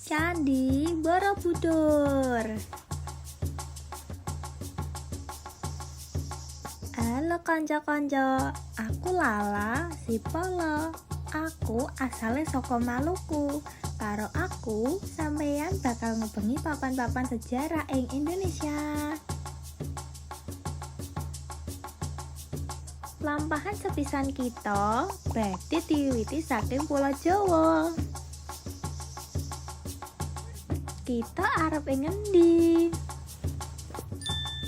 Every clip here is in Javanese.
Candi Borobudur. Halo kanca-kanca, aku Lala si Polo. Aku asale saka Maluku. Karo aku, sampeyan bakal ngubengi papan-papan sejarah ing Indonesia. Lampahan sepisan kita badhe diwiwiti saking Pulau Jawa. Kita arep ing ngendi?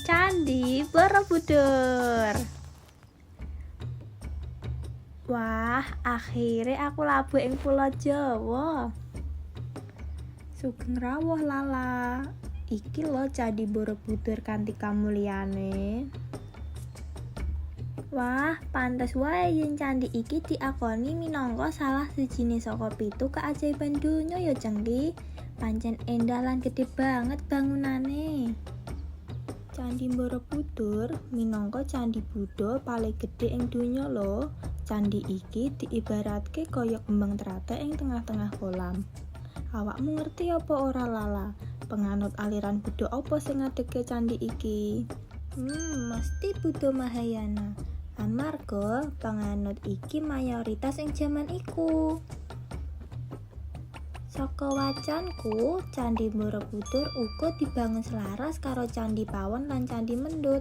Candi Borobudur. Wah, akhirnya aku labuh ing Pulau Jawa. Sugeng rawuh, Lala. Iki lho Candi Borobudur kanthi kamulyane. Wah, pantes wae yen candi iki diakoni minangka salah sijine saka 7 keajaiban donya ya, Cengki. Pancen endah lan gede banget bangunane. Candi Borobudur minangka candi Buddha paling gedhe ing donya lho. Candi iki diibaratke kaya kembang teratai ing tengah-tengah kolam. Awakmu ngerti apa ora, Lala? Penganut aliran Buddha apa sing ngadegke candi iki? Mesti Buddha Mahayana. Amarga penganut iki mayoritas ing jaman iku. Saka wacanku, Candi Borobudur uga dibangun selaras karo Candi Pawon lan Candi Mendut.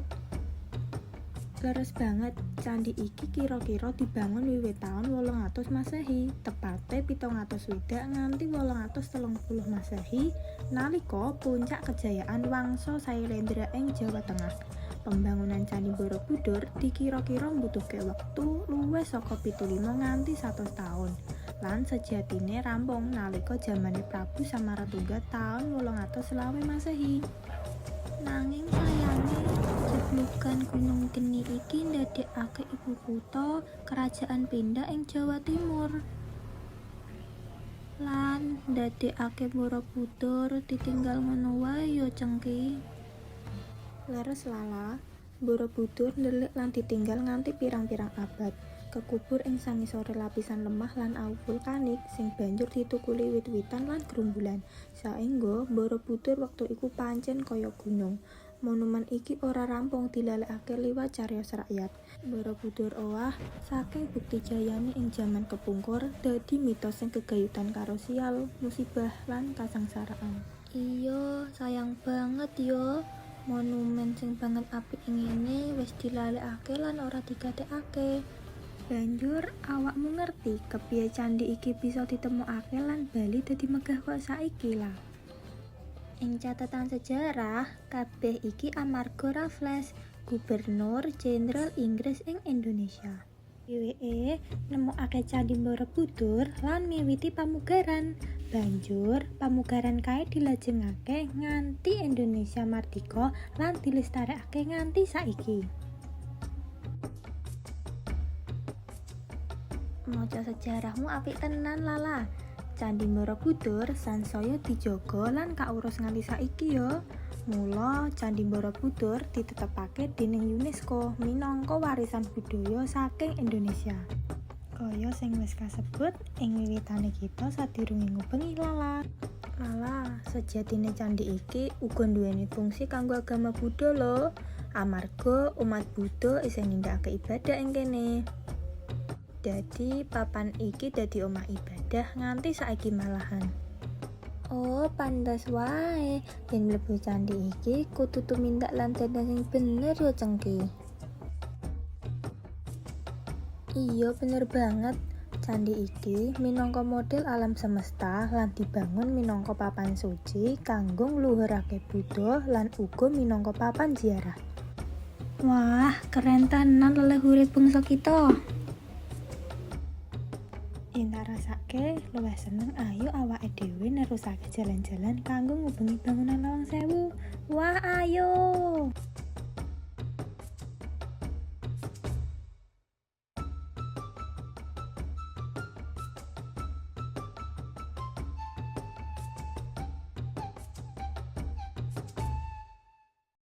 Leres banget, candi iki kira-kira dibangun wiwit taun 800 Masehi, tepate 760 nganti 830 Masehi, nalika puncak kejayaan Wangsa Sailendra ing Jawa Tengah. Pembangunan Candi Borobudur dikira-kira mbutuhke wektu luwih saka 75 nganti 100 taun, lan sejatine rampung nalika jamane Prabu Samaratungga taun 820 Masehi. Nanging sayange, jeblugan Gunung Geni iki ndadekake ibu kutha kerajaan pindah ing Jawa Timur. Lan ndadekake Borobudur ditinggal ngono wae ya, Cengki. Leres, Lala, Borobudur ndelik lan ditinggal nganti pirang-pirang abad, kekubur ing sangisore lapisan lemah lan awu vulkanik sing banjur ditukuli wit-witan lan grumbulan. Saengga Borobudur wektu iku pancen kaya gunung. Monumen iki ora rampung dilalekake liwat cariyos rakyat. Borobudur owah saking bukti jayane ing jaman kepungkur dadi mitos sing gegayutan karo sial, musibah lan kasangsaraan. Iya, sayang banget yo. Monumen sing banget apik ngene wis dilalekake lan ora digatekake. Banjur awakmu ngerti kepiye candi iki bisa ditemokake lan bali dadi megah kaya saiki lah? Ing catatan sejarah, kabeh iki amarga Raffles, Gubernur Jenderal Inggris ing Indonesia. Dheweke nemokake Candi Borobudur lan miwiti pamugaran. Banjur pamugaran kae dilajengake nganti Indonesia mardika lan dilestarekake nganti saiki. Maca sejarahmu apik tenan, Lala. Candi Borobudur sansaya dijaga lan kaurus nganti saiki ya. Mula Candi Borobudur ditetepake dening UNESCO minangka warisan budaya saking Indonesia. Kaya sing wis kasebut ing wiwitane kita sadurunge ngubengi, Lala. Lala, sejatine candi iki uga nduweni fungsi kanggo agama Buddha lho. Amarga umat Buddha isih nindakake ibadah ing kene. Dadi papan iki dadi omah ibadah nganti saiki malahan. Oh, pantes wae yen mlebu candi iki kudu tumindak lan dandan sing bener ya, Cengki. Iya, bener banget. Candi iki minangka model alam semesta lan dibangun minangka papan suci kanggo ngluhurake Buddha lan uga minangka papan ziarah. Wah, keren tenan leluhure bangsa kita. Yen tak rasake luwih seneng, ayo awake dhewe nerusake jalan-jalan kanggo ngubengi bangunan Lawang Sewu. Wah, ayo.